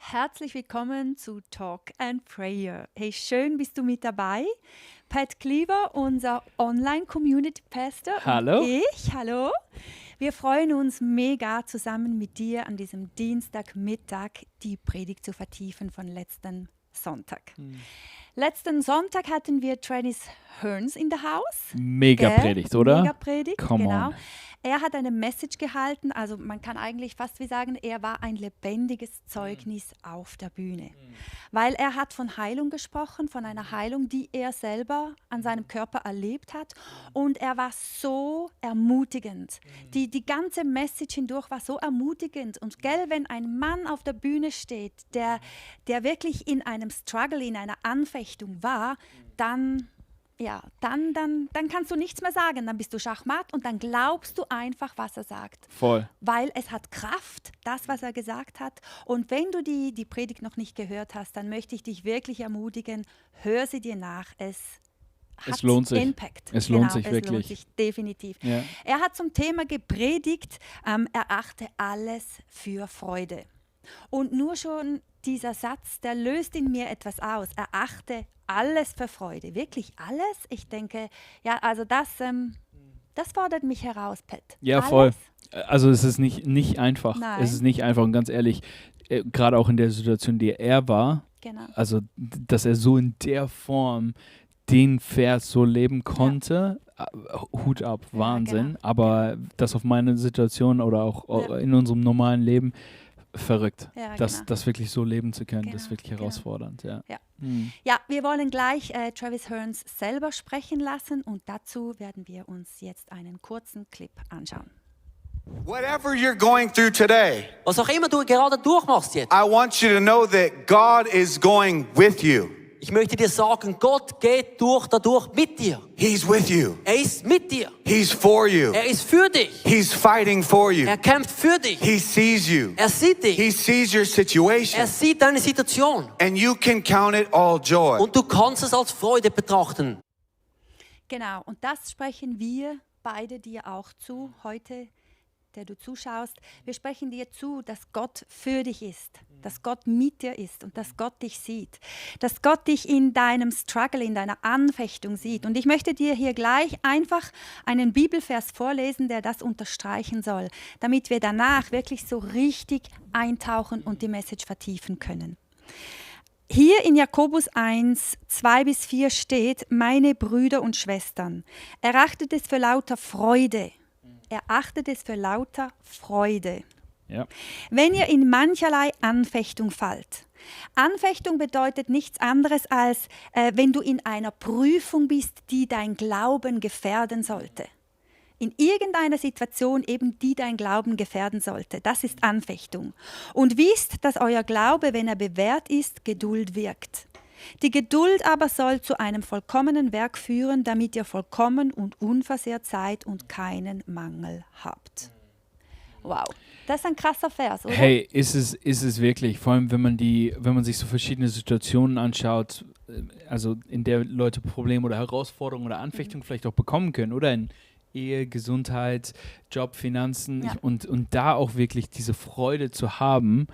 Herzlich willkommen zu Talk and Prayer. Hey, schön bist du mit dabei. Pat Cleaver, unser Online-Community-Pastor Hallo. und ich, hallo. Wir freuen uns mega, zusammen mit dir an diesem Dienstagmittag die Predigt zu vertiefen von letzten Sonntag. Letzten Sonntag hatten wir Travis Hearns in der Haus. Mega Predigt, oder? Mega Predigt, Come genau. on. Er hat eine Message gehalten, also man kann eigentlich fast wie sagen, er war ein lebendiges Zeugnis auf der Bühne. Weil er hat von Heilung gesprochen, von einer Heilung, die er selber an seinem Körper erlebt hat. Und er war so ermutigend. Die ganze Message hindurch war so ermutigend. Und gell, wenn ein Mann auf der Bühne steht, der wirklich in einem Struggle, in einer Anfechtung war, dann kannst du nichts mehr sagen. Dann bist du Schachmatt und dann glaubst du einfach, was er sagt. Voll. Weil es hat Kraft, das, was er gesagt hat. Und wenn du die Predigt noch nicht gehört hast, dann möchte ich dich wirklich ermutigen, hör sie dir nach. Es hat lohnt sich. Impact. Es lohnt sich es wirklich. lohnt sich definitiv. Ja. Er hat zum Thema gepredigt, erachte alles für Freude. Und nur schon dieser Satz, der löst in mir etwas aus. Erachte alles für Freude. Wirklich alles? Ich denke, ja, also das fordert mich heraus, Pat. Ja, alles. voll. Also es ist nicht einfach. Nein. Es ist nicht einfach und ganz ehrlich, gerade auch in der Situation, die er war, Genau. also dass er so in der Form den Vers so leben konnte, Hut ab, Wahnsinn. genau. Aber das auf meine Situation oder auch in unserem normalen Leben, verrückt. Ja, Das wirklich so leben zu können, das ist Genau, wirklich genau. herausfordernd. Ja. Ja. Hm. Ja, wir wollen gleich Travis Hearns selber sprechen lassen und dazu werden wir uns jetzt einen kurzen Clip anschauen. Whatever you're going through today, Was auch immer du gerade durchmachst jetzt. I want you to know that God is going with you. Ich möchte dir sagen, Gott geht dadurch mit dir. He's with you. Er ist mit dir. He's for you. Er ist für dich. He's fighting for you. Er kämpft für dich. He sees you. Er sieht dich. He sees your situation. Er sieht deine Situation. And you can count it all joy. Und du kannst es als Freude betrachten. Genau, und das sprechen wir beide dir auch zu heute, der du zuschaust. Wir sprechen dir zu, dass Gott für dich ist, dass Gott mit dir ist und dass Gott dich sieht, dass Gott dich in deinem Struggle, in deiner Anfechtung sieht. Und ich möchte dir hier gleich einfach einen Bibelvers vorlesen, der das unterstreichen soll, damit wir danach wirklich so richtig eintauchen und die Message vertiefen können. Hier in Jakobus 1, 2-4 steht: Meine Brüder und Schwestern, erachtet es für lauter Freude. Erachtet es für lauter Freude, Ja. wenn ihr in mancherlei Anfechtung fallt. Anfechtung bedeutet nichts anderes als, wenn du in einer Prüfung bist, die dein Glauben gefährden sollte. In irgendeiner Situation eben, die dein Glauben gefährden sollte. Das ist Anfechtung. Und wisst, dass euer Glaube, wenn er bewährt ist, Geduld wirkt. Die Geduld aber soll zu einem vollkommenen Werk führen, damit ihr vollkommen und unversehrt seid und keinen Mangel habt. Wow, das ist ein krasser Vers, oder? Hey, ist es wirklich, vor allem wenn man sich so verschiedene Situationen anschaut, also in der Leute Probleme oder Herausforderungen oder Anfechtungen vielleicht auch bekommen können, oder in Ehe, Gesundheit, Job, Finanzen Ja. und da auch wirklich diese Freude zu haben,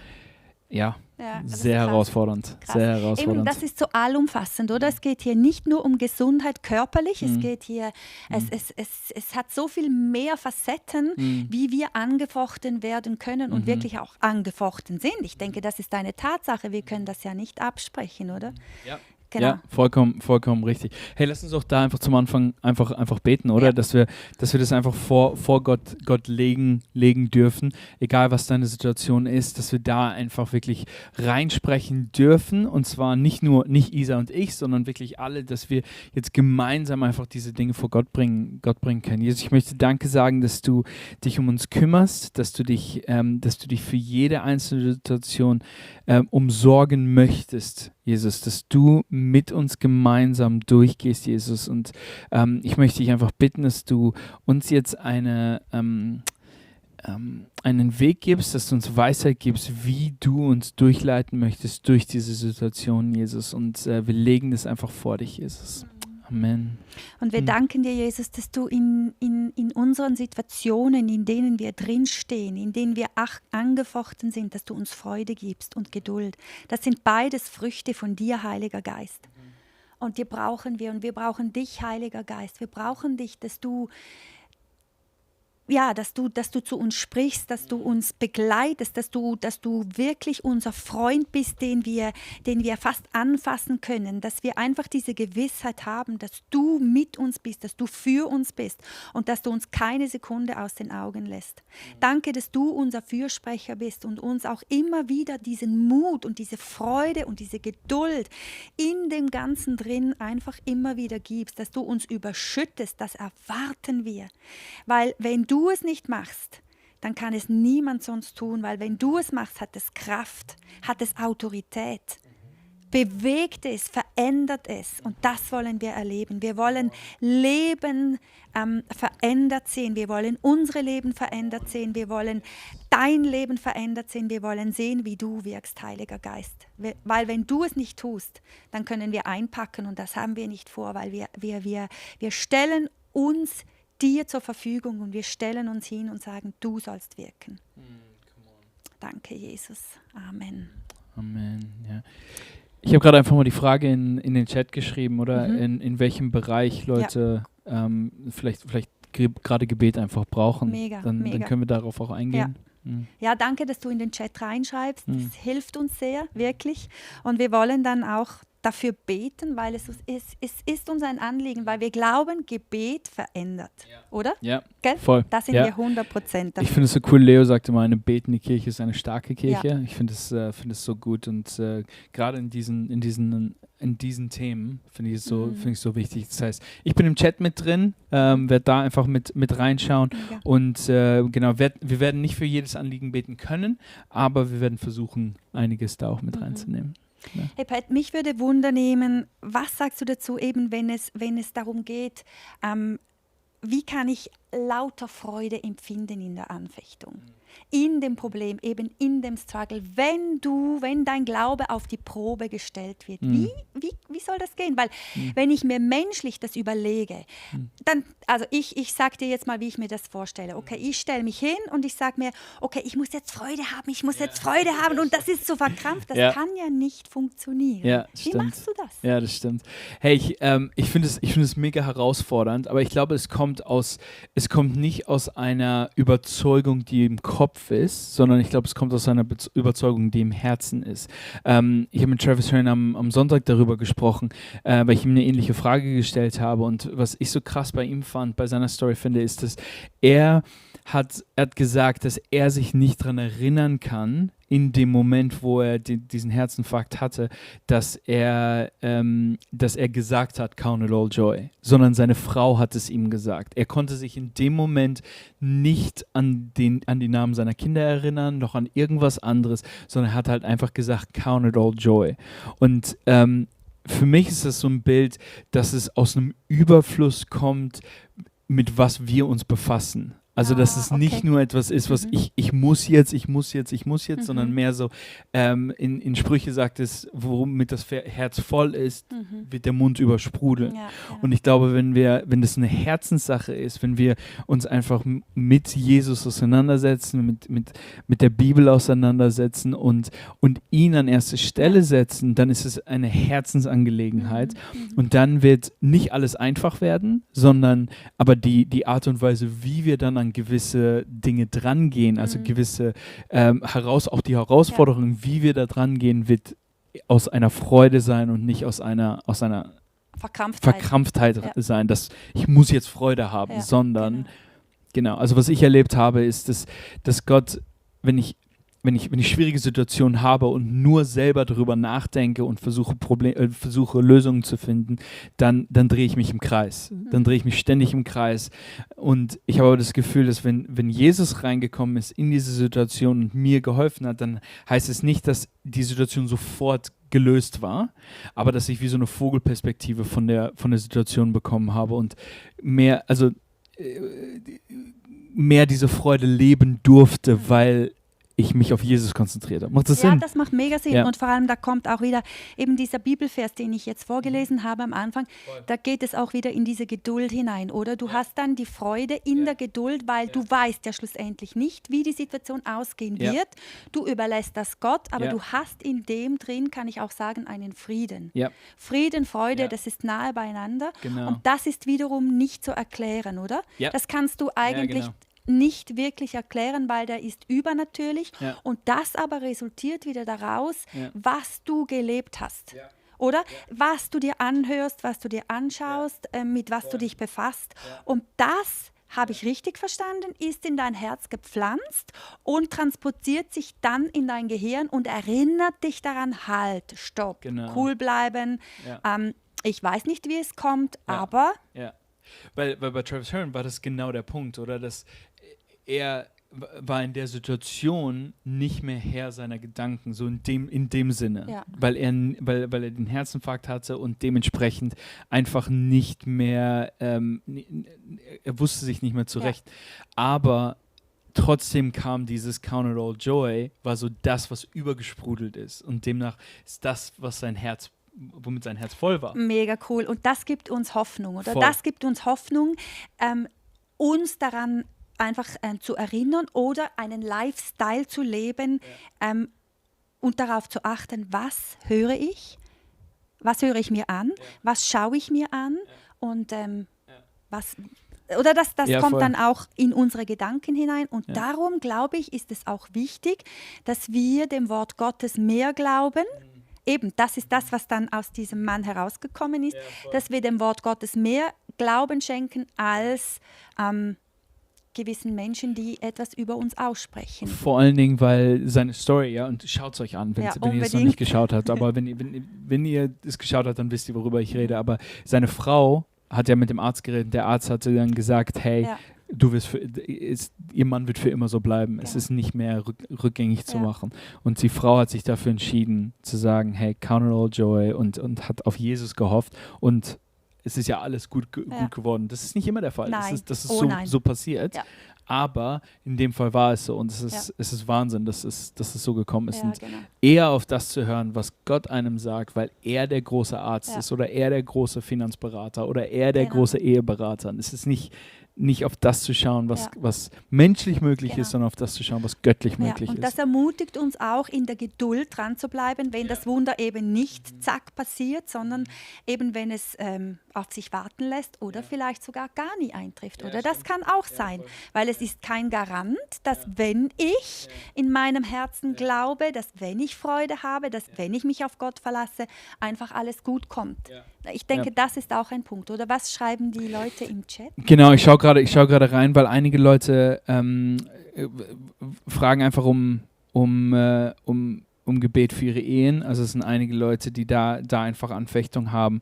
ja, Das ist sehr krass. herausfordernd, Krass. sehr Eben, herausfordernd. das ist so allumfassend, oder? Es geht hier nicht nur um Gesundheit körperlich, es geht hier, es hat so viel mehr Facetten, wie wir angefochten werden können und wirklich auch angefochten sind. Ich denke, das ist eine Tatsache, wir können das ja nicht absprechen, oder? Ja. Genau. Ja, vollkommen richtig. Hey, lass uns doch da einfach zum Anfang einfach beten, oder? Ja. Dass wir das einfach vor Gott legen dürfen, egal was deine Situation ist, dass wir da einfach wirklich reinsprechen dürfen, und zwar nicht Isa und ich, sondern wirklich alle, dass wir jetzt gemeinsam einfach diese Dinge vor Gott bringen können. Jesus, ich möchte Danke sagen, dass du dich um uns kümmerst, dass du dich für jede einzelne Situation umsorgen möchtest, Jesus, dass du mit uns gemeinsam durchgehst, Jesus. Und ich möchte dich einfach bitten, dass du uns jetzt einen Weg gibst, dass du uns Weisheit gibst, wie du uns durchleiten möchtest durch diese Situation, Jesus. Und wir legen das einfach vor dich, Jesus. Amen. Und wir danken dir, Jesus, dass du in unseren Situationen, in denen wir drinstehen, in denen wir angefochten sind, dass du uns Freude gibst und Geduld. Das sind beides Früchte von dir, Heiliger Geist. Und die brauchen wir und wir brauchen dich, Heiliger Geist. Wir brauchen dich, dass du zu uns sprichst, dass du uns begleitest, dass du wirklich unser Freund bist, den wir fast anfassen können, dass wir einfach diese Gewissheit haben, dass du mit uns bist, dass du für uns bist und dass du uns keine Sekunde aus den Augen lässt. Danke, dass du unser Fürsprecher bist und uns auch immer wieder diesen Mut und diese Freude und diese Geduld in dem Ganzen drin einfach immer wieder gibst, dass du uns überschüttest, das erwarten wir. Weil wenn du es nicht machst, dann kann es niemand sonst tun, weil wenn du es machst, hat es Kraft, hat es Autorität, bewegt es, verändert es und das wollen wir erleben. Wir wollen Leben verändert sehen, wir wollen unsere Leben verändert sehen, wir wollen dein Leben verändert sehen, wir wollen sehen, wie du wirkst, Heiliger Geist. Weil wenn du es nicht tust, dann können wir einpacken und das haben wir nicht vor, weil wir stellen uns dir zur Verfügung und wir stellen uns hin und sagen, du sollst wirken. Danke, Jesus. Amen. Amen, ja. Ich habe gerade einfach mal die Frage in den Chat geschrieben, oder in welchem Bereich Leute vielleicht gerade Gebet einfach brauchen. Dann können wir darauf auch eingehen. Ja, danke, dass du in den Chat reinschreibst. Das hilft uns sehr, wirklich. Und wir wollen dann auch dafür beten, weil es ist uns ein Anliegen, weil wir glauben, Gebet verändert, oder? Ja, gell? voll. Da sind wir 100% dafür. Ich finde es so cool, Leo sagte mal, eine betende Kirche ist eine starke Kirche. Ja. Ich finde es so gut und gerade in diesen Themen finde ich es so wichtig. Das heißt, ich bin im Chat mit drin, werde da einfach mit reinschauen und genau, wir werden nicht für jedes Anliegen beten können, aber wir werden versuchen, einiges da auch mit reinzunehmen. Ja. Hey Pat, mich würde Wunder nehmen, was sagst du dazu, eben wenn es darum geht, wie kann ich lauter Freude empfinden in der Anfechtung, in dem Problem, eben in dem Struggle, wenn dein Glaube auf die Probe gestellt wird. Wie soll das gehen? Weil wenn ich mir menschlich das überlege, dann, also ich sage dir jetzt mal, wie ich mir das vorstelle. Okay, ich stelle mich hin und ich sage mir, okay, ich muss jetzt Freude haben und das ist so verkrampft, das kann ja nicht funktionieren. Ja, wie machst du das? Ja, das stimmt. Hey, ich finde es mega herausfordernd, aber ich glaube, es kommt nicht aus einer Überzeugung, die im Kopf ist, sondern ich glaube, es kommt aus einer Überzeugung, die im Herzen ist. Ich habe mit Travis Hearn am Sonntag darüber gesprochen, weil ich ihm eine ähnliche Frage gestellt habe und was ich so krass bei ihm fand, bei seiner Story finde, ist, dass er hat gesagt, dass er sich nicht daran erinnern kann, in dem Moment, wo er diesen Herzinfarkt hatte, dass er gesagt hat, count it all joy, sondern seine Frau hat es ihm gesagt. Er konnte sich in dem Moment nicht an die Namen seiner Kinder erinnern, noch an irgendwas anderes, sondern er hat halt einfach gesagt, count it all joy. Und für mich ist das so ein Bild, dass es aus einem Überfluss kommt, mit was wir uns befassen. Also, dass es nicht nur etwas ist, was ich muss jetzt, sondern mehr so, in Sprüche sagt es, womit das Herz voll ist, wird der Mund übersprudeln. Ja. Und ich glaube, wenn das eine Herzenssache ist, wenn wir uns einfach mit Jesus auseinandersetzen, mit der Bibel auseinandersetzen und ihn an erste Stelle setzen, dann ist es eine Herzensangelegenheit. Und dann wird nicht alles einfach werden, sondern aber die Art und Weise, wie wir dann an gewisse Dinge drangehen, also gewisse auch die Herausforderungen, wie wir da drangehen, wird aus einer Freude sein und nicht aus einer Verkrampftheit sein, dass ich muss jetzt Freude haben, sondern genau, also was ich erlebt habe, ist, dass Gott, wenn ich schwierige Situationen habe und nur selber darüber nachdenke und versuche Lösungen zu finden, dann drehe ich mich im Kreis. Dann drehe ich mich ständig im Kreis. Und ich habe aber das Gefühl, dass wenn Jesus reingekommen ist in diese Situation und mir geholfen hat, dann heißt es nicht, dass die Situation sofort gelöst war, aber dass ich wie so eine Vogelperspektive von der Situation bekommen habe und mehr diese Freude leben durfte, weil ich mich auf Jesus konzentriert habe. Macht das Ja, Sinn? das macht mega Sinn. Ja. Und vor allem, da kommt auch wieder eben dieser Bibelvers, den ich jetzt vorgelesen habe am Anfang, da geht es auch wieder in diese Geduld hinein, oder? Du hast dann die Freude in der Geduld, weil du weißt ja schlussendlich nicht, wie die Situation ausgehen Ja. wird. Du überlässt das Gott, aber Ja. du hast in dem drin, kann ich auch sagen, einen Frieden. Ja. Frieden, Freude, Ja. das ist nahe beieinander. Genau. Und das ist wiederum nicht zu erklären, oder? Ja. Das kannst du eigentlich genau. nicht wirklich erklären, weil der ist übernatürlich. Ja. Und das aber resultiert wieder daraus, Ja. was du gelebt hast. Oder was du dir anhörst, was du dir anschaust, mit was du dich befasst. Und das, habe ich richtig verstanden, ist in dein Herz gepflanzt und transportiert sich dann in dein Gehirn und erinnert dich daran, halt, stopp, Genau. cool bleiben. Ja. Ich weiß nicht, wie es kommt, Ja. aber Ja, weil bei Travis Hearn war das genau der Punkt, oder? Dass er war in der Situation nicht mehr Herr seiner Gedanken, so in dem Sinne, Ja. weil er den Herzinfarkt hatte und dementsprechend einfach nicht mehr, er wusste sich nicht mehr zurecht. Aber trotzdem kam dieses Count It All Joy, war so das, was übergesprudelt ist, und demnach ist das, womit sein Herz voll war. mega cool. Und das gibt uns Hoffnung, oder? Voll. Das gibt uns Hoffnung, uns daran einfach zu erinnern oder einen Lifestyle zu leben und darauf zu achten, was höre ich mir an, was schaue ich mir an und was... Oder das Ja, kommt voll. dann auch in unsere Gedanken hinein. Und darum, glaube ich, ist es auch wichtig, dass wir dem Wort Gottes mehr glauben. Eben, das ist das, was dann aus diesem Mann herausgekommen ist, dass wir dem Wort Gottes mehr Glauben schenken als gewissen Menschen, die etwas über uns aussprechen. Vor allen Dingen, weil seine Story, ja, und schaut es euch an, wenn Ja, ihr es noch unbedingt. nicht geschaut habt, aber wenn ihr es geschaut habt, dann wisst ihr, worüber ich rede, aber seine Frau hat ja mit dem Arzt geredet, der Arzt hatte dann gesagt, hey, Ja. ihr Mann wird für immer so bleiben, es Ja. ist nicht mehr rückgängig zu Ja. machen, und die Frau hat sich dafür entschieden, zu sagen, hey, count it all joy, und hat auf Jesus gehofft, und es ist ja alles gut geworden. Das ist nicht immer der Fall. Nein. Das ist Oh so, nein. so passiert. Ja. Aber in dem Fall war es so, und es ist Wahnsinn, dass es so gekommen ist. Ja, Und genau. eher auf das zu hören, was Gott einem sagt, weil er der große Arzt Ja. ist oder er der große Finanzberater oder er der Genau. große Eheberater. Und es ist nicht auf das zu schauen, was, Ja. was menschlich möglich Genau. ist, sondern auf das zu schauen, was göttlich Ja, möglich und das ist. ermutigt uns auch, in der Geduld dran zu bleiben, wenn das Wunder eben nicht zack passiert, sondern eben wenn es auf sich warten lässt oder vielleicht sogar gar nie eintrifft. Oder das kann auch sein, weil es ist kein Garant, dass wenn ich in meinem Herzen glaube, dass wenn ich Freude habe, dass wenn ich mich auf Gott verlasse, einfach alles gut kommt. Ich denke, das ist auch ein Punkt. Oder was schreiben die Leute im Chat? Genau, ich schau gerade rein, weil einige Leute fragen einfach um Gebet für ihre Ehen. Also es sind einige Leute, die da einfach Anfechtung haben.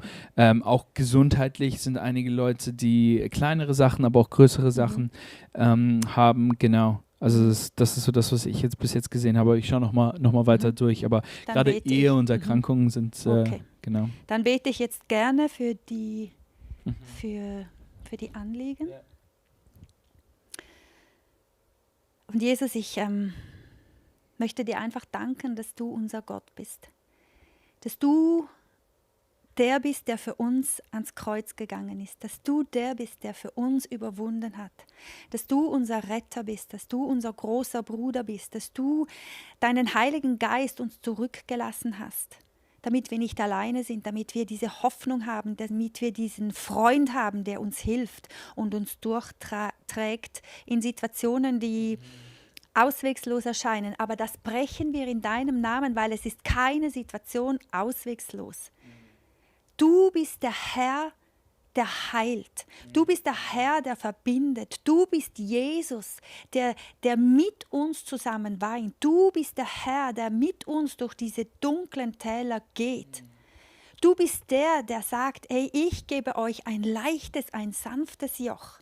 Auch gesundheitlich sind einige Leute, die kleinere Sachen, aber auch größere Sachen haben. Genau. Also das ist so das, was ich jetzt bis jetzt gesehen habe. Ich schaue noch mal weiter durch. Aber Dann gerade bete Ehe ich. und Erkrankungen sind Okay. genau. Dann bete ich jetzt gerne für die Anliegen. Und Jesus, ich möchte dir einfach danken, dass du unser Gott bist. Dass du der bist, der für uns ans Kreuz gegangen ist. Dass du der bist, der für uns überwunden hat. Dass du unser Retter bist. Dass du unser großer Bruder bist. Dass du deinen Heiligen Geist uns zurückgelassen hast. Damit wir nicht alleine sind, damit wir diese Hoffnung haben, damit wir diesen Freund haben, der uns hilft und uns durchträgt in Situationen, die auswegslos erscheinen. Aber das brechen wir in deinem Namen, weil es ist keine Situation auswegslos. Du bist der Herr, der heilt. Du bist der Herr, der verbindet. Du bist Jesus, der mit uns zusammen weint. Du bist der Herr, der mit uns durch diese dunklen Täler geht. Du bist der sagt, ey, ich gebe euch ein leichtes, ein sanftes Joch.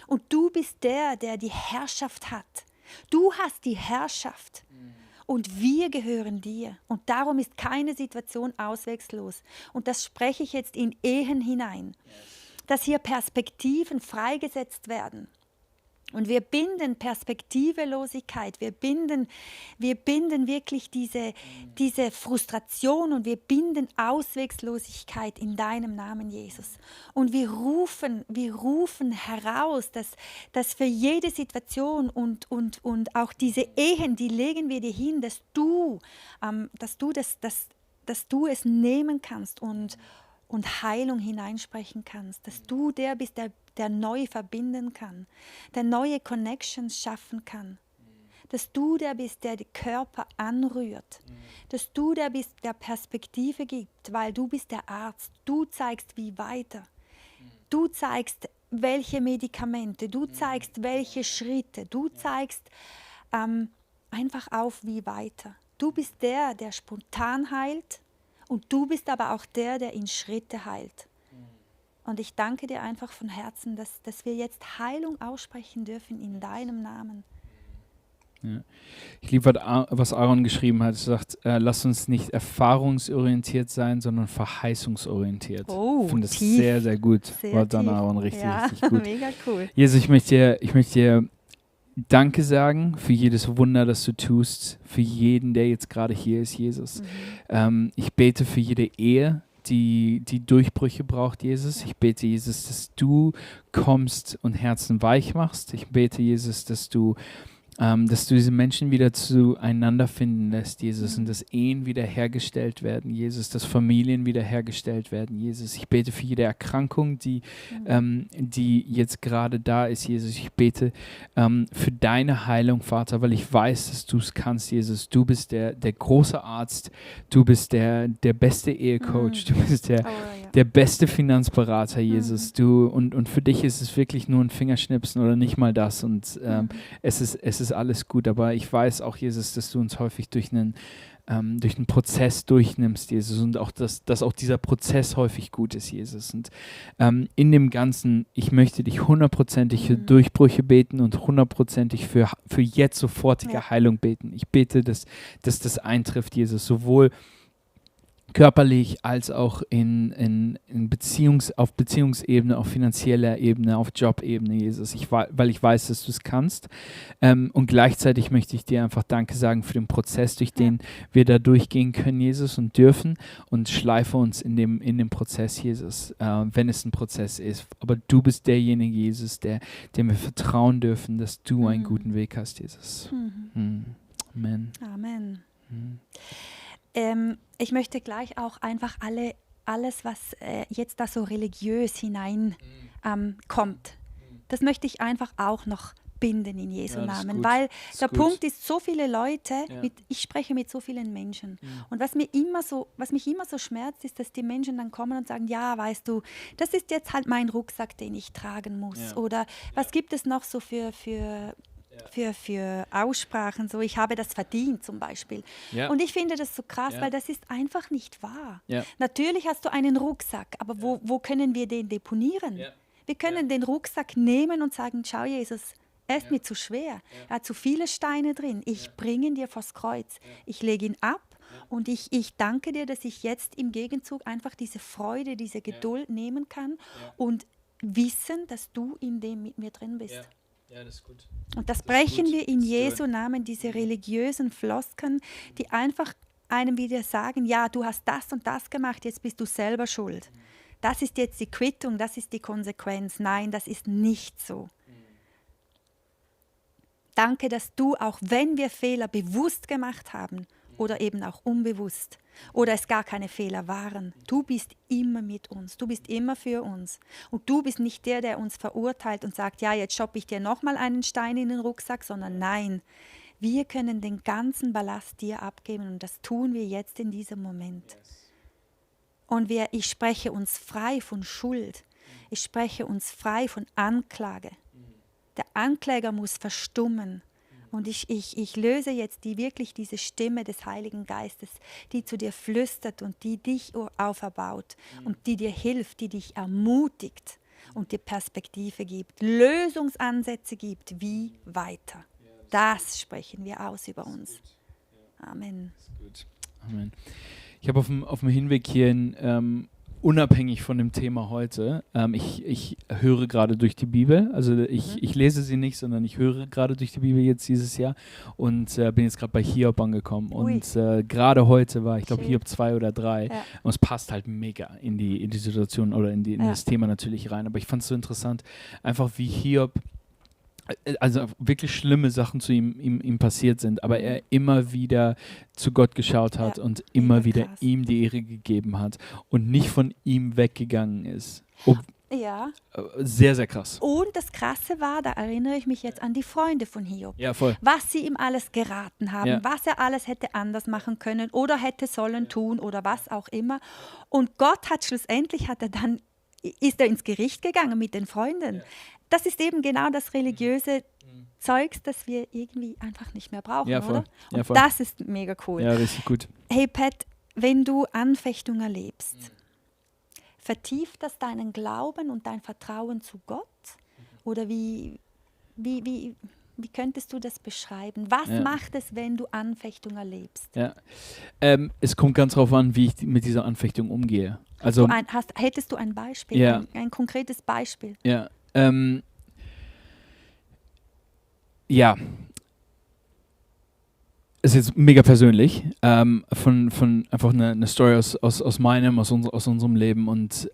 Und du bist der die Herrschaft hat. Du hast die Herrschaft. Und wir gehören dir. Und darum ist keine Situation auswegslos. Und das spreche ich jetzt in Ehen hinein. Dass hier Perspektiven freigesetzt werden. Und wir binden Perspektivelosigkeit, wir binden wirklich diese Frustration und wir binden Auswegslosigkeit in deinem Namen, Jesus. Und wir rufen heraus, dass für jede Situation und auch diese Ehen, die legen wir dir hin, dass du es nehmen kannst und Heilung hineinsprechen kannst, dass du der bist, der neu verbinden kann, der neue Connections schaffen kann, dass du der bist, der die Körper anrührt, dass du der bist, der Perspektive gibt, weil du bist der Arzt, du zeigst, wie weiter, du zeigst, welche Medikamente, du zeigst, welche Schritte, du zeigst einfach auf, wie weiter. Du bist der spontan heilt und du bist aber auch der in Schritte heilt. Und ich danke dir einfach von Herzen, dass wir jetzt Heilung aussprechen dürfen in deinem Namen. Ja. Ich liebe, was Aaron geschrieben hat. Er sagt, lass uns nicht erfahrungsorientiert sein, sondern verheißungsorientiert. Oh, ich finde das tief. sehr, sehr gut. Sehr War dann tief. Aaron richtig gut. Mega cool. Jesus, ich möchte dir Danke sagen für jedes Wunder, das du tust, für jeden, der jetzt gerade hier ist, Jesus. Ich bete für jede Ehe, die Durchbrüche braucht, Jesus. Ich bete, Jesus, dass du kommst und Herzen weich machst. Ich bete, Jesus, dass du diese Menschen wieder zueinander finden lässt, Jesus, und dass Ehen wiederhergestellt werden, Jesus, dass Familien wiederhergestellt werden, Jesus. Ich bete für jede Erkrankung, die jetzt gerade da ist, Jesus. Ich bete für deine Heilung, Vater, weil ich weiß, dass du es kannst, Jesus. Du bist der große Arzt, du bist der beste Ehecoach, du bist der beste Finanzberater, Jesus. Und für dich ist es wirklich nur ein Fingerschnipsen oder nicht mal das. Und es ist alles gut, aber ich weiß auch, Jesus, dass du uns häufig durch einen Prozess durchnimmst, Jesus, und auch, dass auch dieser Prozess häufig gut ist, Jesus. Und in dem Ganzen, ich möchte dich 100%ig für Durchbrüche beten und 100%ig für jetzt sofortige Heilung beten. Ich bete, dass das eintrifft, Jesus, sowohl körperlich als auch auf Beziehungsebene, auf finanzieller Ebene, auf Jobebene, Jesus, weil ich weiß, dass du es kannst. Und gleichzeitig möchte ich dir einfach Danke sagen für den Prozess, durch den wir da durchgehen können, Jesus, und dürfen, und schleife uns in dem Prozess, Jesus, wenn es ein Prozess ist. Aber du bist derjenige, Jesus, dem wir vertrauen dürfen, dass du einen guten Weg hast, Jesus. Amen. Amen. Ich möchte gleich auch einfach alles, was jetzt da so religiös hinein kommt, das möchte ich einfach auch noch binden in Jesu Namen, weil der Punkt ist, so viele Leute, ich spreche mit so vielen Menschen, und was mich immer so schmerzt, ist, dass die Menschen dann kommen und sagen, ja, weißt du, das ist jetzt halt mein Rucksack, den ich tragen muss, oder was gibt es noch so für Aussprachen, so ich habe das verdient zum Beispiel. Ja. Und ich finde das so krass, weil das ist einfach nicht wahr. Ja. Natürlich hast du einen Rucksack, aber wo können wir den deponieren? Ja. Wir können den Rucksack nehmen und sagen, schau Jesus, er ist mir zu schwer, er hat zu viele Steine drin, ich bringe ihn dir vors Kreuz, ich lege ihn ab und ich danke dir, dass ich jetzt im Gegenzug einfach diese Freude, diese Geduld nehmen kann und wissen, dass du in dem mit mir drin bist. Ja. Ja, das ist gut. Und das brechen wir in Jesu Namen, diese religiösen Floskeln, die einfach einem wieder sagen, ja, du hast das und das gemacht, jetzt bist du selber schuld. Das ist jetzt die Quittung, das ist die Konsequenz. Nein, das ist nicht so. Danke, dass du, auch wenn wir Fehler bewusst gemacht haben oder eben auch unbewusst oder es gar keine Fehler waren, du bist immer mit uns, du bist immer für uns. Und du bist nicht der uns verurteilt und sagt, ja, jetzt shoppe ich dir nochmal einen Stein in den Rucksack, sondern nein, wir können den ganzen Ballast dir abgeben und das tun wir jetzt in diesem Moment. Und ich spreche uns frei von Schuld, ich spreche uns frei von Anklage. Der Ankläger muss verstummen. Und ich löse jetzt wirklich diese Stimme des Heiligen Geistes, die zu dir flüstert und die dich auferbaut und die dir hilft, die dich ermutigt und dir Perspektive gibt, Lösungsansätze gibt, wie weiter. Das sprechen wir aus über uns. Amen. Amen. Ich habe auf dem Hinweg hierhin unabhängig von dem Thema heute. Ich höre gerade durch die Bibel, also ich lese sie nicht, sondern ich höre gerade durch die Bibel jetzt dieses Jahr und bin jetzt gerade bei Hiob angekommen. Ui. Und gerade heute war, ich glaube, Schön. Hiob 2 oder 3 Ja. und es passt halt mega in die Situation oder in das Thema natürlich rein. Aber ich fand es so interessant, einfach wie Hiob, also wirklich schlimme Sachen zu ihm passiert sind, aber er immer wieder zu Gott geschaut hat Ja, und immer mega wieder krass. ihm die Ehre gegeben hat und nicht von ihm weggegangen ist. Ja. Sehr, sehr krass. Und das Krasse war, da erinnere ich mich jetzt an die Freunde von Hiob. Ja, voll. Was sie ihm alles geraten haben, Ja. was er alles hätte anders machen können oder hätte sollen tun oder was auch immer. Und Gott hat schlussendlich, ist er ins Gericht gegangen mit den Freunden. Das ist eben genau das religiöse Zeugs, das wir irgendwie einfach nicht mehr brauchen, Ja, voll. oder? Ja, Und voll. das ist mega cool. Ja, richtig gut. Hey Pat, wenn du Anfechtung erlebst, vertieft das deinen Glauben und dein Vertrauen zu Gott? Oder wie könntest du das beschreiben? Was Ja. macht es, wenn du Anfechtung erlebst? Ja. Es kommt ganz drauf an, wie ich mit dieser Anfechtung umgehe. Also, Hättest du ein Beispiel, Ja. ein konkretes Beispiel? ja. Ja. Ist jetzt mega persönlich, von einfach eine Story aus unserem Leben und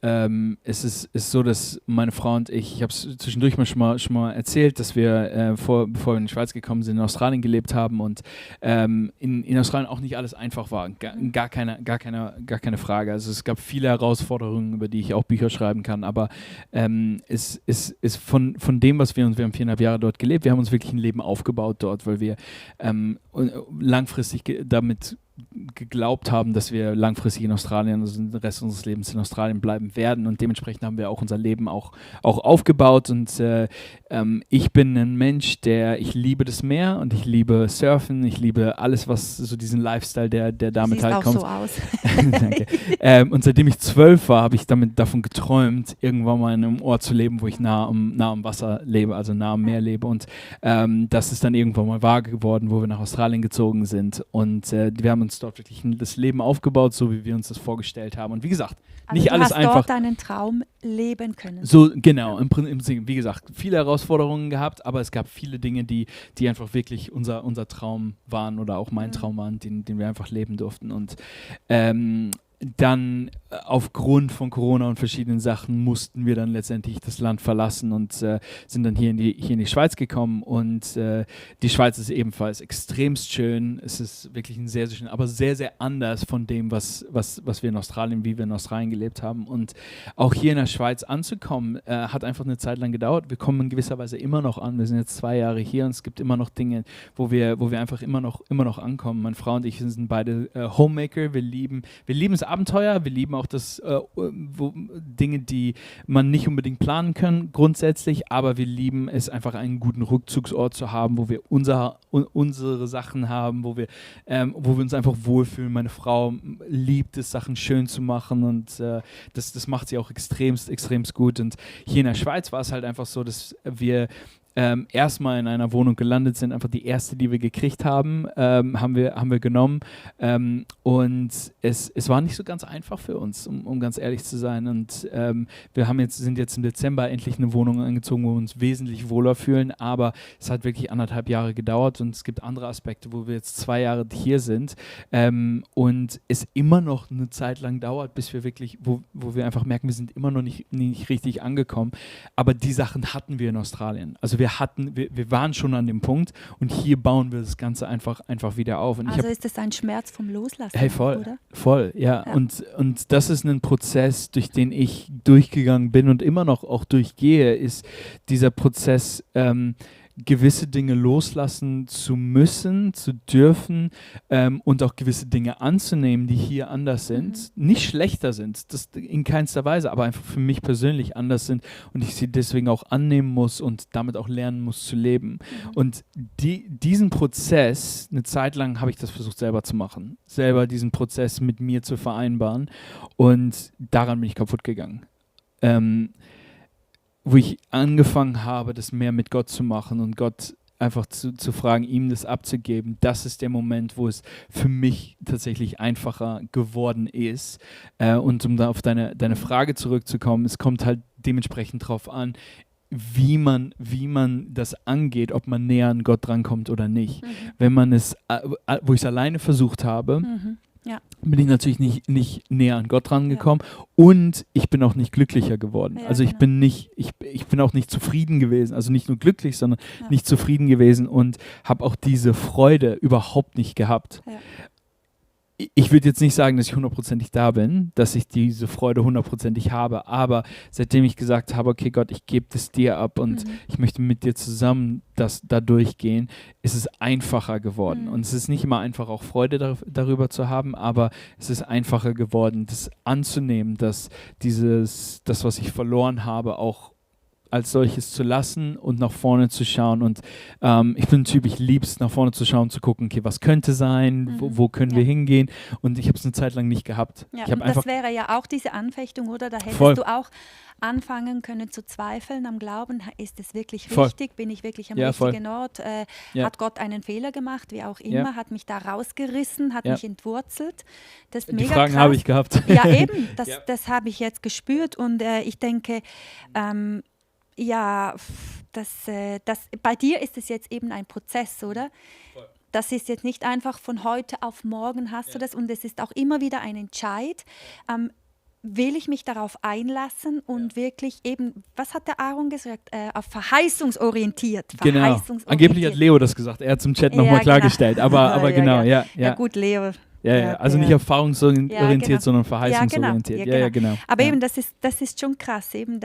es ist so, dass meine Frau und ich habe es zwischendurch schon mal erzählt, dass wir, bevor wir in die Schweiz gekommen sind, in Australien gelebt haben und in Australien auch nicht alles einfach war, gar keine Frage. Also es gab viele Herausforderungen, über die ich auch Bücher schreiben kann, aber es ist von dem, wir haben 4,5 Jahre dort gelebt, wir haben uns wirklich ein Leben aufgebaut dort, weil wir langfristig damit geglaubt haben, dass wir langfristig in Australien, also den Rest unseres Lebens in Australien bleiben werden und dementsprechend haben wir auch unser Leben auch aufgebaut und ich bin ein Mensch, ich liebe das Meer und ich liebe Surfen, ich liebe alles, was so diesen Lifestyle, der damit Siehst halt auch kommt. so aus. Danke. Und seitdem ich 12 war, habe ich davon geträumt, irgendwann mal in einem Ort zu leben, wo ich nah am Wasser lebe, also nah am Meer lebe. Und das ist dann irgendwann mal wahr geworden, wo wir nach Australien gezogen sind. Und wir haben uns dort wirklich das Leben aufgebaut, so wie wir uns das vorgestellt haben. Und wie gesagt, Also nicht du alles hast einfach. dort deinen Traum leben können. So, genau, im Prinzip, wie gesagt, viele Herausforderungen gehabt, aber es gab viele Dinge, die einfach wirklich unser Traum waren oder auch mein Traum waren, den wir einfach leben durften. Und dann aufgrund von Corona und verschiedenen Sachen mussten wir dann letztendlich das Land verlassen und sind dann hier in die Schweiz gekommen und die Schweiz ist ebenfalls extremst schön. Es ist wirklich ein sehr, sehr schön, aber sehr, sehr anders von dem, was wir in Australien, wie wir in Australien gelebt haben. Und auch hier in der Schweiz anzukommen, hat einfach eine Zeit lang gedauert. Wir kommen in gewisser Weise immer noch an. Wir sind jetzt 2 Jahre hier und es gibt immer noch Dinge, wo wir einfach immer noch ankommen. Meine Frau und ich sind beide Homemaker. Wir lieben es Abenteuer, wir lieben auch Dinge, die man nicht unbedingt planen kann, grundsätzlich, aber wir lieben es einfach, einen guten Rückzugsort zu haben, wo wir unsere Sachen haben, wo wir uns einfach wohlfühlen. Meine Frau liebt es, Sachen schön zu machen und das macht sie auch extremst gut. Und hier in der Schweiz war es halt einfach so, dass wir erstmal in einer Wohnung gelandet sind, einfach die erste, die wir gekriegt haben, haben wir genommen und es war nicht so ganz einfach für uns, um ganz ehrlich zu sein und wir sind jetzt im Dezember endlich eine Wohnung angezogen, wo wir uns wesentlich wohler fühlen, aber es hat wirklich 1,5 Jahre gedauert und es gibt andere Aspekte, wo wir jetzt 2 Jahre hier sind und es immer noch eine Zeit lang dauert, bis wir wirklich, wo wir einfach merken, wir sind immer noch nicht richtig angekommen, aber die Sachen hatten wir in Australien, also wir waren schon an dem Punkt und hier bauen wir das Ganze einfach wieder auf. Und Also ist das ein Schmerz vom Loslassen, hey, voll, ja. Und das ist ein Prozess, durch den ich durchgegangen bin und immer noch auch durchgehe, ist dieser Prozess, gewisse Dinge loslassen zu müssen, zu dürfen und auch gewisse Dinge anzunehmen, die hier anders sind, nicht schlechter sind, das in keinster Weise, aber einfach für mich persönlich anders sind und ich sie deswegen auch annehmen muss und damit auch lernen muss zu leben. Und diesen Prozess, eine Zeit lang habe ich das versucht selber zu machen, selber diesen Prozess mit mir zu vereinbaren und daran bin ich kaputt gegangen. Wo ich angefangen habe, das mehr mit Gott zu machen und Gott einfach zu fragen, ihm das abzugeben, das ist der Moment, wo es für mich tatsächlich einfacher geworden ist. Und um da auf deine Frage zurückzukommen, es kommt halt dementsprechend drauf an, wie man das angeht, ob man näher an Gott drankommt oder nicht. Wenn man es, wo ich es alleine versucht habe, Ja. bin ich natürlich nicht näher an Gott rangekommen und ich bin auch nicht glücklicher geworden. Ja, Also ich bin auch nicht zufrieden gewesen, also nicht nur glücklich, sondern nicht zufrieden gewesen und habe auch diese Freude überhaupt nicht gehabt. Ja. Ich würde jetzt nicht sagen, dass ich 100%ig da bin, dass ich diese Freude 100%ig habe, aber seitdem ich gesagt habe, okay Gott, ich gebe das dir ab und ich möchte mit dir zusammen da durchgehen, ist es einfacher geworden. Und es ist nicht immer einfach, auch Freude darüber zu haben, aber es ist einfacher geworden, das anzunehmen, dass das, was ich verloren habe, auch als solches zu lassen und nach vorne zu schauen. Und ich bin ein Typ, ich liebe es, nach vorne zu schauen, zu gucken, okay, was könnte sein, wo können wir hingehen? Und ich habe es eine Zeit lang nicht gehabt. Ja, Ich und einfach das wäre ja auch diese Anfechtung, oder? Da hättest Voll. du auch anfangen können zu zweifeln am Glauben. Ist es wirklich Voll. richtig? Bin ich wirklich am Ja, voll. richtigen Ort? Ja. Hat Gott einen Fehler gemacht? Wie auch immer. Ja. Hat mich da rausgerissen? Hat Ja. mich entwurzelt? Das ist Die mega Fragen krass. habe ich gehabt. Ja, eben. Das, Ja. das habe ich jetzt gespürt. Und ich denke, bei dir ist es jetzt eben ein Prozess, oder? Das ist jetzt nicht einfach von heute auf morgen hast du das, und es ist auch immer wieder ein Entscheid. Will ich mich darauf einlassen und wirklich eben, was hat der Aaron gesagt, auf verheißungsorientiert. Genau. Angeblich hat Leo das gesagt. Er hat es im Chat nochmal klargestellt. Aber genau, ja. Ja gut, Leo. Ja. Also nicht erfahrungsorientiert, genau. sondern verheißungsorientiert. Ja, genau. Aber Ja. eben, das ist schon krass. Eben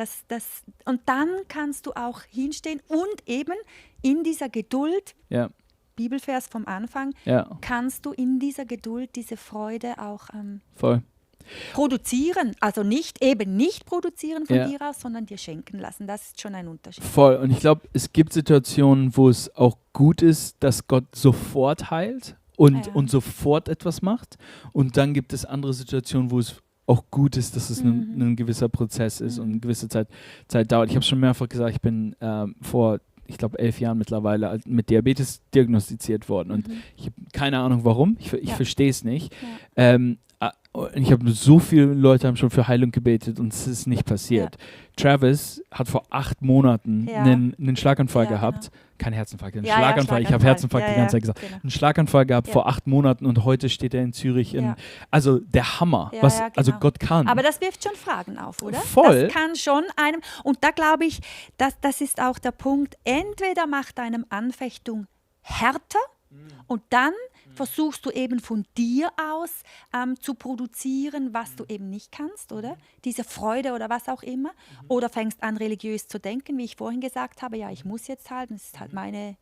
und dann kannst du auch hinstehen und eben in dieser Geduld, Ja. Bibelvers vom Anfang, kannst du in dieser Geduld diese Freude auch Voll. produzieren. Also nicht produzieren von Ja. dir aus, sondern dir schenken lassen. Das ist schon ein Unterschied. Voll. Und ich glaube, es gibt Situationen, wo es auch gut ist, dass Gott sofort heilt und sofort etwas macht. Und dann gibt es andere Situationen, wo es auch gut ist, dass es ein gewisser Prozess ist und eine gewisse Zeit dauert. Ich habe schon mehrfach gesagt, ich bin vor, ich glaube, 11 Jahren mittlerweile mit Diabetes diagnostiziert worden. Und ich habe keine Ahnung, warum. Ich verstehe es nicht. Ja. Und ich habe so viele Leute haben schon für Heilung gebetet und es ist nicht passiert. Travis hat vor 8 Monaten einen Schlaganfall gehabt. Genau. Kein Herzinfarkt, einen Ja, Schlaganfall. Ich habe Herzinfarkt die ganze Zeit gesagt. Genau. Einen Schlaganfall gehabt vor 8 Monaten und heute steht er in Zürich. Also der Hammer, was also genau. Gott kann. Aber das wirft schon Fragen auf, oder? Voll. Das kann schon einem, und da glaube ich, das ist auch der Punkt, entweder macht einem Anfechtung härter und dann versuchst du eben von dir aus zu produzieren, was du eben nicht kannst, oder? Diese Freude oder was auch immer. Oder fängst an, religiös zu denken, wie ich vorhin gesagt habe, ja, ich muss jetzt halt, das ist halt mein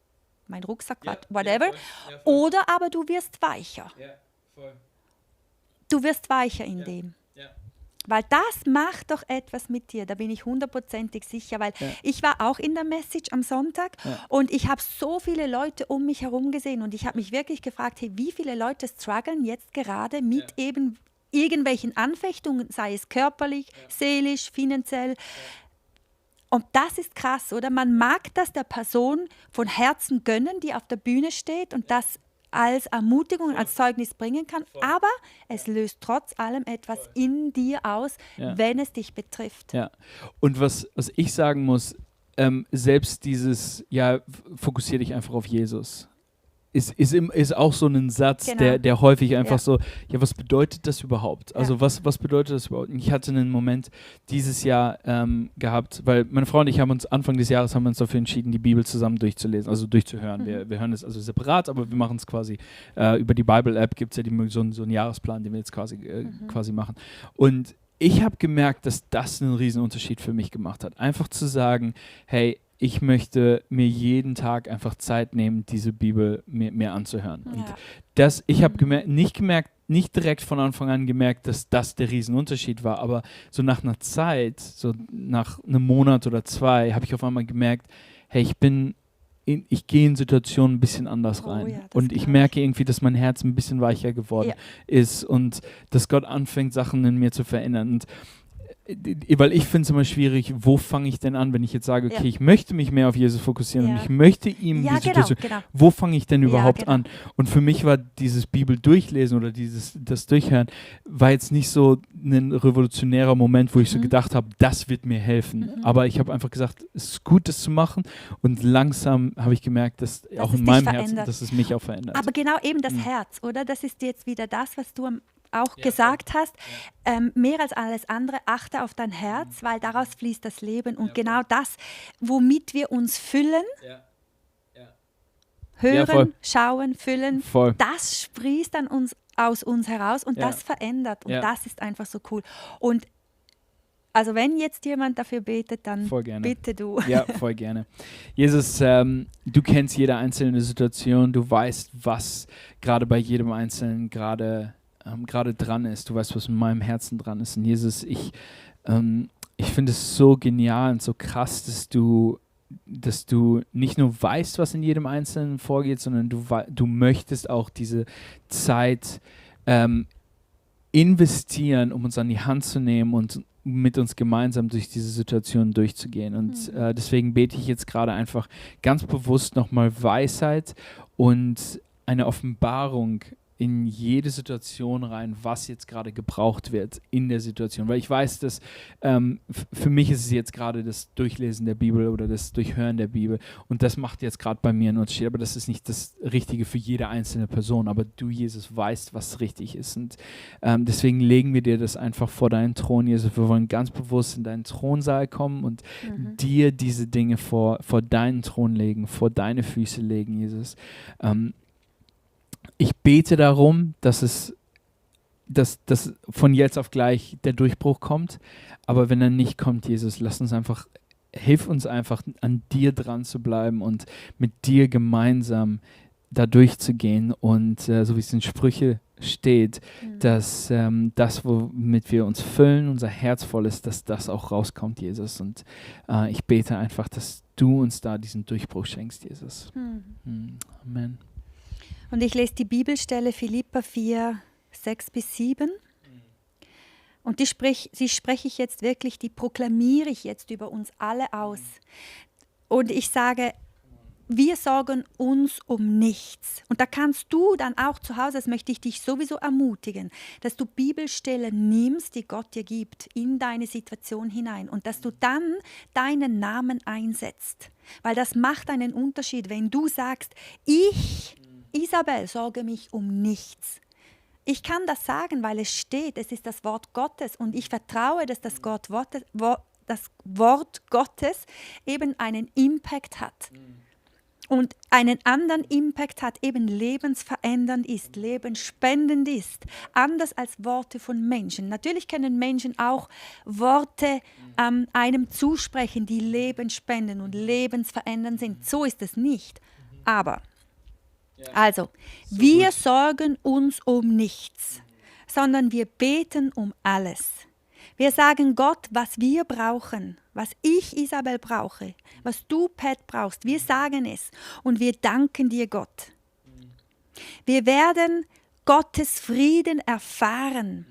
Rucksack, whatever. Oder aber du wirst weicher. Du wirst weicher in dem. Weil das macht doch etwas mit dir, da bin ich 100%ig sicher, weil ich war auch in der Message am Sonntag und ich habe so viele Leute um mich herum gesehen und ich habe mich wirklich gefragt, hey, wie viele Leute strugglen jetzt gerade mit eben irgendwelchen Anfechtungen, sei es körperlich, seelisch, finanziell. Und das ist krass, oder? Man mag das der Person von Herzen gönnen, die auf der Bühne steht und das als Ermutigung, als Zeugnis bringen kann, aber es löst trotz allem etwas in dir aus, wenn es dich betrifft. Ja, und was ich sagen muss, selbst dieses, fokussiere dich einfach auf Jesus, ist auch so ein Satz, Genau. der häufig einfach so, was bedeutet das überhaupt? Also was bedeutet das überhaupt? Und ich hatte einen Moment dieses Jahr gehabt, weil meine Frau und ich Anfang des Jahres haben uns dafür entschieden, die Bibel zusammen durchzulesen, also durchzuhören. Wir hören es also separat, aber wir machen es quasi über die Bible-App, gibt es ja so einen Jahresplan, den wir jetzt quasi machen. Und ich habe gemerkt, dass das einen riesen Unterschied für mich gemacht hat. Einfach zu sagen, hey, ich möchte mir jeden Tag einfach Zeit nehmen, diese Bibel mir anzuhören. Und ich habe nicht direkt von Anfang an gemerkt, dass das der Riesenunterschied war, aber so nach einer Zeit, so nach einem Monat oder 2, habe ich auf einmal gemerkt, hey, ich gehe in Situationen ein bisschen anders rein. Und ich merke irgendwie, dass mein Herz ein bisschen weicher geworden ist und dass Gott anfängt, Sachen in mir zu verändern. Und weil ich finde es immer schwierig, wo fange ich denn an, wenn ich jetzt sage, okay, Ja. ich möchte mich mehr auf Jesus fokussieren und Ja. ich möchte ihm Ja, die genau, Situation, genau. wo fange ich denn Ja, überhaupt genau. an? Und für mich war dieses Bibel durchlesen oder das Durchhören, war jetzt nicht so ein revolutionärer Moment, wo ich so gedacht habe, das wird mir helfen. Aber ich habe einfach gesagt, es ist gut, das zu machen und langsam habe ich gemerkt, dass auch es in dich meinem Herzen, verändert. dass es mich auch verändert. Aber genau eben das Herz, oder? Das ist jetzt wieder das, was du auch gesagt hast. Mehr als alles andere, achte auf dein Herz, weil daraus fließt das Leben. Und genau das, womit wir uns füllen, hören, voll. schauen, füllen, Voll. das sprießt dann aus uns heraus und Ja. das verändert. Und Ja. das ist einfach so cool. Und also wenn jetzt jemand dafür betet, dann Voll gerne. bitte du. Ja, voll gerne. Jesus, du kennst jede einzelne Situation, du weißt, was gerade bei jedem Einzelnen gerade dran ist. Du weißt, was in meinem Herzen dran ist. Und Jesus, ich finde es so genial und so krass, dass du nicht nur weißt, was in jedem Einzelnen vorgeht, sondern du möchtest auch diese Zeit investieren, um uns an die Hand zu nehmen und mit uns gemeinsam durch diese Situation durchzugehen. Und deswegen bete ich jetzt gerade einfach ganz bewusst nochmal Weisheit und eine Offenbarung in jede Situation rein, was jetzt gerade gebraucht wird in der Situation. Weil ich weiß, dass für mich ist es jetzt gerade das Durchlesen der Bibel oder das Durchhören der Bibel und das macht jetzt gerade bei mir einen Unterschied, aber das ist nicht das Richtige für jede einzelne Person, aber du, Jesus, weißt, was richtig ist und deswegen legen wir dir das einfach vor deinen Thron, Jesus. Wir wollen ganz bewusst in deinen Thronsaal kommen und dir diese Dinge vor deinen Thron legen, vor deine Füße legen, Jesus. Ich bete darum, dass von jetzt auf gleich der Durchbruch kommt. Aber wenn er nicht kommt, Jesus, hilf uns einfach an dir dran zu bleiben und mit dir gemeinsam da durchzugehen. Und so wie es in Sprüche steht, dass das, womit wir uns füllen, unser Herz voll ist, dass das auch rauskommt, Jesus. Und ich bete einfach, dass du uns da diesen Durchbruch schenkst, Jesus. Amen. Und ich lese die Bibelstelle Philipper 4, 6-7. Und die spreche ich jetzt wirklich, die proklamiere ich jetzt über uns alle aus. Und ich sage, wir sorgen uns um nichts. Und da kannst du dann auch zu Hause, das möchte ich dich sowieso ermutigen, dass du Bibelstellen nimmst, die Gott dir gibt, in deine Situation hinein. Und dass du dann deinen Namen einsetzt. Weil das macht einen Unterschied, wenn du sagst, ich, Isabel, sorge mich um nichts. Ich kann das sagen, weil es steht, es ist das Wort Gottes und ich vertraue, dass das Wort Gottes eben einen Impact hat. Und einen anderen Impact hat, eben lebensverändernd ist, lebensspendend ist, anders als Worte von Menschen. Natürlich können Menschen auch Worte einem zusprechen, die lebensspendend und lebensverändernd sind. So ist es nicht. Aber also, wir sorgen uns um nichts, sondern wir beten um alles. Wir sagen Gott, was wir brauchen, was ich, Isabel, brauche, was du, Pat, brauchst. Wir sagen es und wir danken dir, Gott. Wir werden Gottes Frieden erfahren.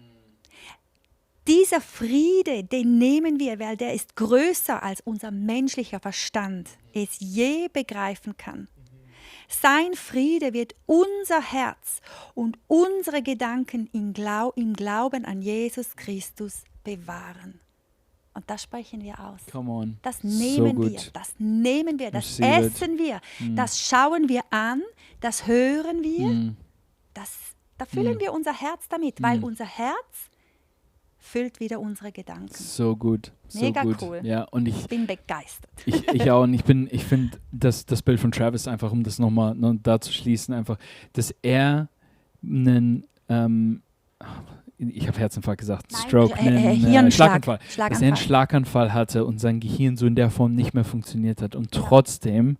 Dieser Friede, den nehmen wir, weil der ist größer als unser menschlicher Verstand es je begreifen kann. Sein Friede wird unser Herz und unsere Gedanken im Glauben an Jesus Christus bewahren. Und das sprechen wir aus. Come on. Das nehmen so wir, gut. das nehmen wir, das Receive essen wir, das schauen wir an, das hören wir, da füllen wir unser Herz damit, weil unser Herz füllt wieder unsere Gedanken. So gut. So Mega gut. cool. Ja, und Ich bin begeistert. ich auch. Und ich finde das Bild von Travis einfach, um das nochmal da zu schließen, einfach, dass er einen, ich habe Herzinfarkt gesagt, Nein, Stroke, einen Hirnschlag. Schlaganfall. Dass er einen Schlaganfall hatte und sein Gehirn so in der Form nicht mehr funktioniert hat. Und trotzdem,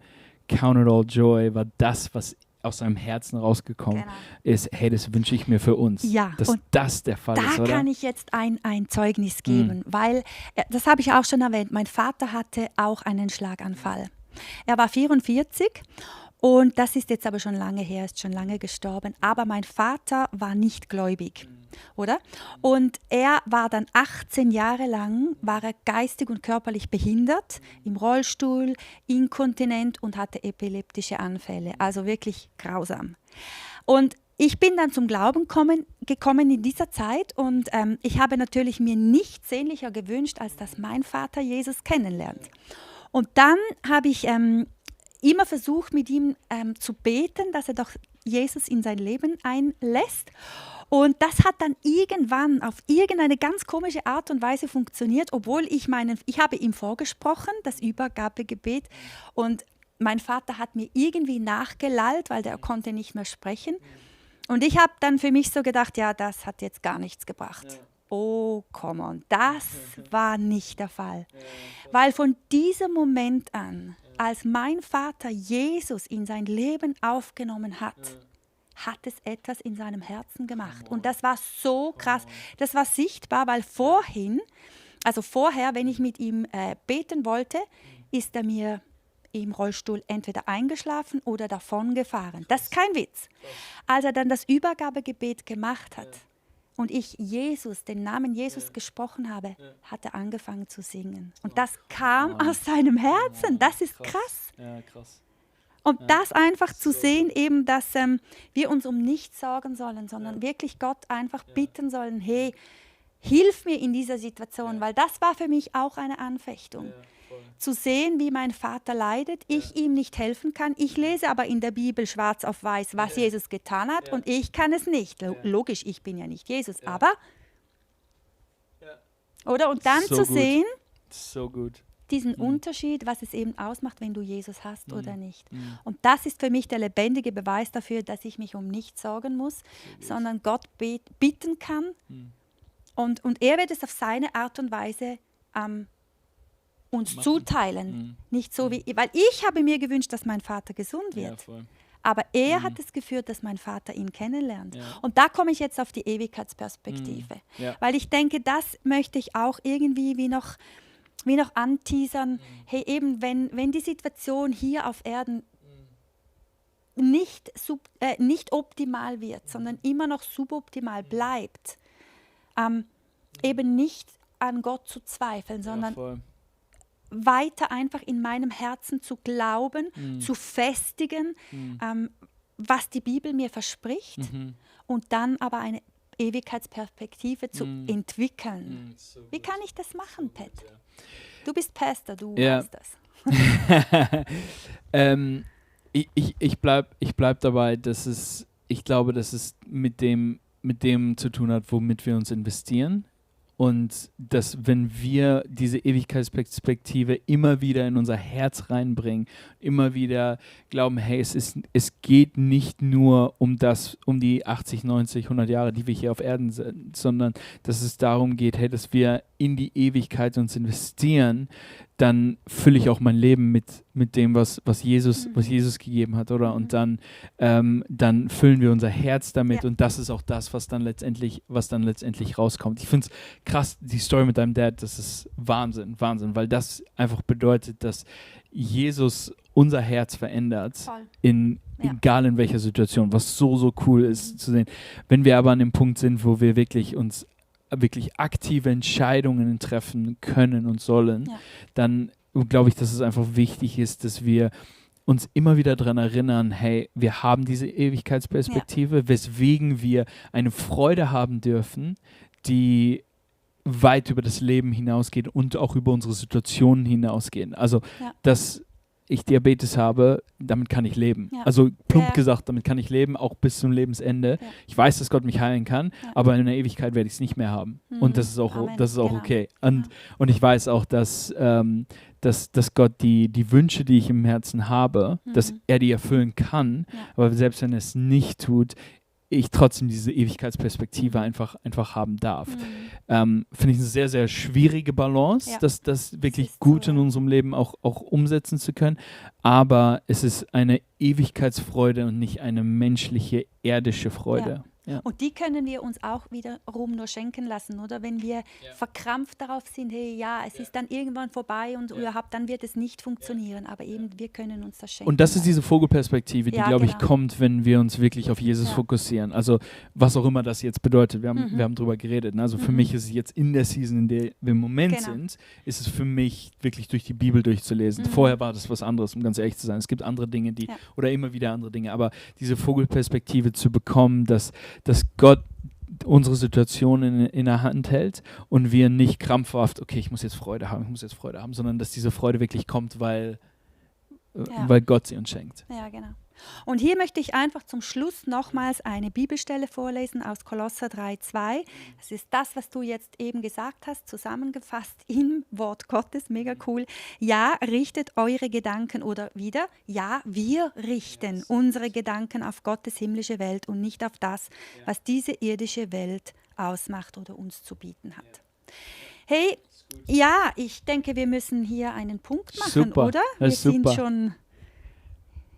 count it all joy, war das, was aus seinem Herzen rausgekommen ist, hey, das wünsche ich mir für uns. Ja, dass und das der Fall ist, Da oder? kann ich jetzt ein Zeugnis geben, weil, das habe ich auch schon erwähnt, mein Vater hatte auch einen Schlaganfall. Er war 44 Und das ist jetzt aber schon lange her, ist schon lange gestorben. Aber mein Vater war nicht gläubig, oder? Und er war dann 18 Jahre lang, war er geistig und körperlich behindert, im Rollstuhl, inkontinent und hatte epileptische Anfälle. Also wirklich grausam. Und ich bin dann zum Glauben gekommen in dieser Zeit und ich habe natürlich mir nichts sehnlicher gewünscht, als dass mein Vater Jesus kennenlernt. Und dann habe ich immer versucht, mit ihm zu beten, dass er doch Jesus in sein Leben einlässt. Und das hat dann irgendwann auf irgendeine ganz komische Art und Weise funktioniert, obwohl ich habe ihm vorgesprochen, das Übergabegebet, und mein Vater hat mir irgendwie nachgelallt, weil der konnte nicht mehr sprechen. Und ich habe dann für mich so gedacht, ja, das hat jetzt gar nichts gebracht. Ja. Oh, come on, das war nicht der Fall. Ja. Weil von diesem Moment an, als mein Vater Jesus in sein Leben aufgenommen hat, hat es etwas in seinem Herzen gemacht. Und das war so krass. Das war sichtbar, weil vorher, wenn ich mit ihm beten wollte, ist er mir im Rollstuhl entweder eingeschlafen oder davongefahren. Das ist kein Witz. Als er dann das Übergabegebet gemacht hat und ich den Namen Jesus gesprochen habe, hat er angefangen zu singen. Und das kam aus seinem Herzen. Das ist krass. Ja, krass. Und das einfach zu sehen, eben, dass wir uns um nichts sorgen sollen, sondern wirklich Gott einfach bitten sollen, hey, hilf mir in dieser Situation, weil das war für mich auch eine Anfechtung. Zu sehen, wie mein Vater leidet, ich ihm nicht helfen kann. Ich lese aber in der Bibel schwarz auf weiß, was Jesus getan hat, und ich kann es nicht. Logisch, ich bin ja nicht Jesus, aber oder? Und dann So zu gut. sehen, So gut. diesen Unterschied, was es eben ausmacht, wenn du Jesus hast oder nicht. Und das ist für mich der lebendige Beweis dafür, dass ich mich um nichts sorgen muss, sondern Gott bitten kann. Und er wird es auf seine Art und Weise uns zuteilen. Nicht so wie, weil ich habe mir gewünscht, dass mein Vater gesund wird. Ja, voll. Aber er hat es geführt, dass mein Vater ihn kennenlernt. Ja. Und da komme ich jetzt auf die Ewigkeitsperspektive. Ja. Weil ich denke, das möchte ich auch irgendwie wie noch anteasern. Hey, eben, wenn die Situation hier auf Erden nicht optimal wird, sondern immer noch suboptimal bleibt, eben nicht an Gott zu zweifeln, sondern voll. weiter einfach in meinem Herzen zu glauben, zu festigen, was die Bibel mir verspricht, und dann aber eine Ewigkeitsperspektive zu entwickeln. So Wie kann ich das machen, Pat? Du bist Pastor, du Ja. weißt das. Ich bleib dabei, dass ich glaube, dass es mit dem zu tun hat, womit wir uns investieren. Und dass, wenn wir diese Ewigkeitsperspektive immer wieder in unser Herz reinbringen, immer wieder glauben, hey, es geht nicht nur um die 80, 90, 100 Jahre, die wir hier auf Erden sind, sondern dass es darum geht, hey, dass wir in die Ewigkeit uns investieren, dann fülle ich auch mein Leben mit dem, was Jesus gegeben hat, oder? Und dann füllen wir unser Herz damit, und das ist auch das, was dann letztendlich rauskommt. Ich finde es krass, die Story mit deinem Dad, das ist Wahnsinn, weil das einfach bedeutet, dass Jesus unser Herz verändert, Voll. egal in welcher Situation, was so cool ist zu sehen. Wenn wir aber an dem Punkt sind, wo wir wirklich aktive Entscheidungen treffen können und sollen, dann glaube ich, dass es einfach wichtig ist, dass wir uns immer wieder daran erinnern, hey, wir haben diese Ewigkeitsperspektive, weswegen wir eine Freude haben dürfen, die weit über das Leben hinausgeht und auch über unsere Situationen hinausgehen. Also, dass ich Diabetes habe, damit kann ich leben. Ja. Also plump gesagt, damit kann ich leben, auch bis zum Lebensende. Ja. Ich weiß, dass Gott mich heilen kann, aber in der Ewigkeit werde ich es nicht mehr haben. Und das ist auch, okay. Und ich weiß auch, dass Gott die Wünsche, die ich im Herzen habe, dass er die erfüllen kann. Aber selbst wenn er es nicht tut, ich trotzdem diese Ewigkeitsperspektive einfach haben darf. Finde ich eine sehr, sehr schwierige Balance, das wirklich gut in unserem Leben auch umsetzen zu können. Aber es ist eine Ewigkeitsfreude und nicht eine menschliche, irdische Freude. Ja. Und die können wir uns auch wiederum nur schenken lassen, oder? Wenn wir verkrampft darauf sind, hey, ja, es ist dann irgendwann vorbei und überhaupt, dann wird es nicht funktionieren. Aber eben, wir können uns das schenken. Und das ist lassen. diese Vogelperspektive, die, Ja, glaube ich, genau. kommt, wenn wir uns wirklich auf Jesus Ja. fokussieren. Also was auch immer das jetzt bedeutet. Wir haben drüber geredet. Ne? Also für mich ist es jetzt in der Season, in der wir im Moment Genau. sind, ist es für mich wirklich durch die Bibel durchzulesen. Vorher war das was anderes, um ganz ehrlich zu sein. Es gibt andere Dinge, die, oder immer wieder andere Dinge, aber diese Vogelperspektive zu bekommen, dass Gott unsere Situation in der Hand hält und wir nicht krampfhaft, okay, ich muss jetzt Freude haben, sondern dass diese Freude wirklich kommt, weil Gott sie uns schenkt. Ja, genau. Und hier möchte ich einfach zum Schluss nochmals eine Bibelstelle vorlesen aus Kolosser 3,2. Das ist das, was du jetzt eben gesagt hast, zusammengefasst im Wort Gottes. Mega cool. Ja, richtet eure Gedanken oder wieder, ja, wir richten unsere Gedanken auf Gottes himmlische Welt und nicht auf das, was diese irdische Welt ausmacht oder uns zu bieten hat. Hey, ja, ich denke, wir müssen hier einen Punkt machen, Super, oder? das Wir ist super. sind schon...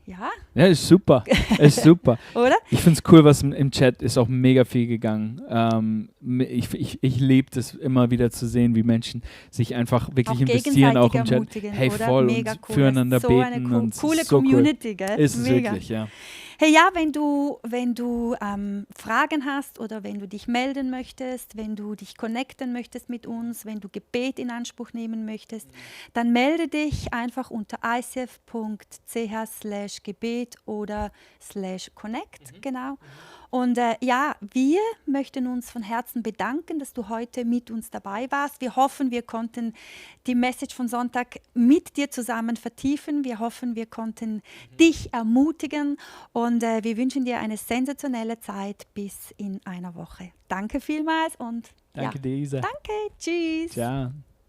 Ja, Ja, ist super. Ist super. oder? Ich finde es cool, was im Chat ist auch mega viel gegangen. Ich liebe das immer wieder zu sehen, wie Menschen sich einfach wirklich Auch investieren, auch im gegenseitig Chat. ermutigen, Hey, oder? voll Mega und cool. füreinander So beten. eine Und coole so Community, gell? Cool. Ist es Mega. wirklich, ja. Hey, ja, wenn du Fragen hast oder wenn du dich melden möchtest, wenn du dich connecten möchtest mit uns, wenn du Gebet in Anspruch nehmen möchtest, dann melde dich einfach unter icf.ch/gebet oder /connect, genau. Und ja, wir möchten uns von Herzen bedanken, dass du heute mit uns dabei warst. Wir hoffen, wir konnten die Message von Sonntag mit dir zusammen vertiefen. Wir hoffen, wir konnten dich ermutigen und wir wünschen dir eine sensationelle Zeit bis in einer Woche. Danke vielmals und Danke dir, Isa. danke, tschüss. Ciao.